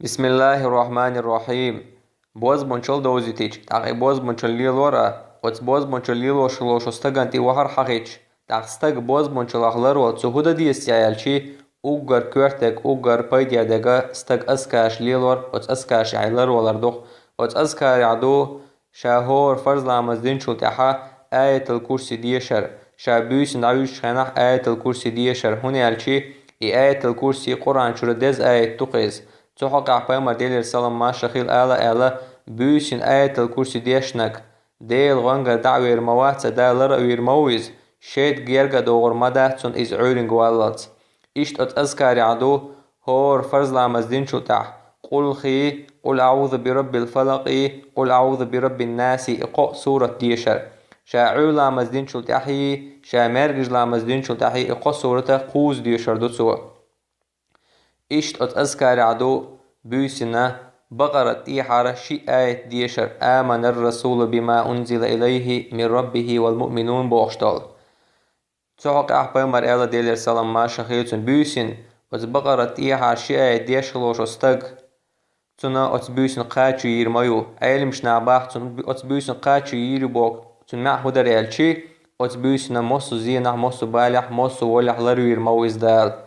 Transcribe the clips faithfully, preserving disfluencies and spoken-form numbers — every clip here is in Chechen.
بسم الله الرحمن الرحيم. Бозбунчал довзийтича, тӀаккха и бозбунчал лелор а, оцу бозбунчал лелош волчу стагана тӀе вахар хьахийтича, тӀаккха стаг бозбунчаллах ларвала цо хӀун дан деза аьлча, уггар коьртаг, уггар пайде дерг стаг азкараш лелор, оцу азкарашехь ларвалар ду-кх. Оцу азкарехь ду ша хӀора фарз ламаз динчул тӀаьхьа Аятал-Курси дешар, ша буьйсанна дӀавуьжучу хенахь Аятал-Курси дешар, хӀунда аьлча и Аятал-Курси Къуръан чуьра деза аят ду-кх иза. Цу хьокъехь Пайхамара, Делера салам-маршалла хуьлда, ала аьлла: «Буьйсанна Аятал-Курси дешнарг Делан гӀоьнгара дӀа а вер ма вац, Дала лар а вийр ма ву иза, шега герга а догӀур ма дац цунна иза Ӏуьйранга валлалц». Иштта оцу азкарехь ду хӀора фарз ламаз динчул тӀаьхьа Къулхи, Къул аӀузу би раббил фалакъи, Къул аӀузу би раббин наси, и кхо сурат дешар. Ша Ӏуьйра ламаз динчул тӀаьхьа, ша маьркӀажа ламаз динчул тӀаьхьа и кхо сурат кхузза дешар ду цо. Иштта оцу азкарехь ду буьйсанна Бакъарат тӀехьара ши аят дешар: «Аманар расулу бима унзила илайхи мин раббихи вал муъминун», бохуш долу. Цу хьокъехь Пайхамара аьлла, Делера салам-маршалла хуьлда цунна, буьйсанна оцу Бакъарат тӀехьара ши аят деш хилла волчу стаг, цунна оцу буьйсанна кхачо йийр ма ю. Ӏеламнаха боху, цунна оцу буьйсанна кхачо йийр ю боху, цунна маьӀна хӀун дара аьлча, оцу буьйсанна массо а зенахь, массо а балехь, массо а волехь ларвийр ма ву иза Дала.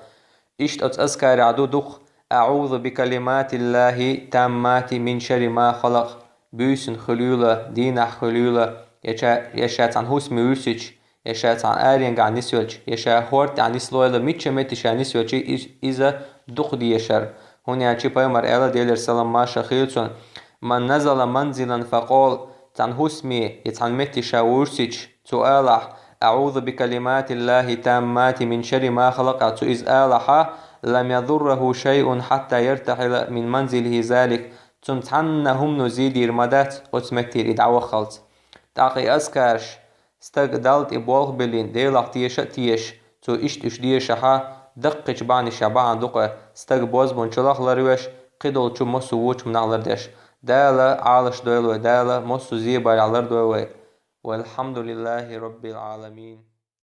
Иштта оцу азкарехь ду дукха: «АӀузу би калиматиллахи таммати мин шарри ма халакъ», буьйсанна хуьлийла, дийнахь хуьлийла, я ша, я ша цхьана хӀусаме вуьрсича, я ша цхьана аренгахь нисвелча, я ша хӀорда тӀехь нислойла, мичча метте ша нисвелча, из-, иза дукха дешар. ХӀунда аьлча Пайхамара аьлла, Делера салам-маршалла хуьлда цунна: «Ман назала манзилан факъала», цхьана хӀусаме я цхьана метте ша вуьрсича, цо алахь: «АӀузу би калиматиллахи таммати мин шарри ма халакъ», цо иза алахьа, «лам ядурраху шайъун хьатта яртахьила мин манзилихи залик», цунна цхьанна хӀумано зе дийр ма дац оцу меттера и дӀаваххалц. ТӀаккха и азкараш стаг Далла тӀе болх биллина, Делах теша а тешаш, цо иштта уьш дешахьа, даккхийчу бахьанашкахь бахьана ду-кх стаг бозбунчаллах ларвеш, кхидолчу массо а вочу хӀуманах лардеш. Дала Ӏалаш дойла вай, Дала массо а зе балехь лардойла вай. Валхьамдулиллахи раббил Ӏаламин.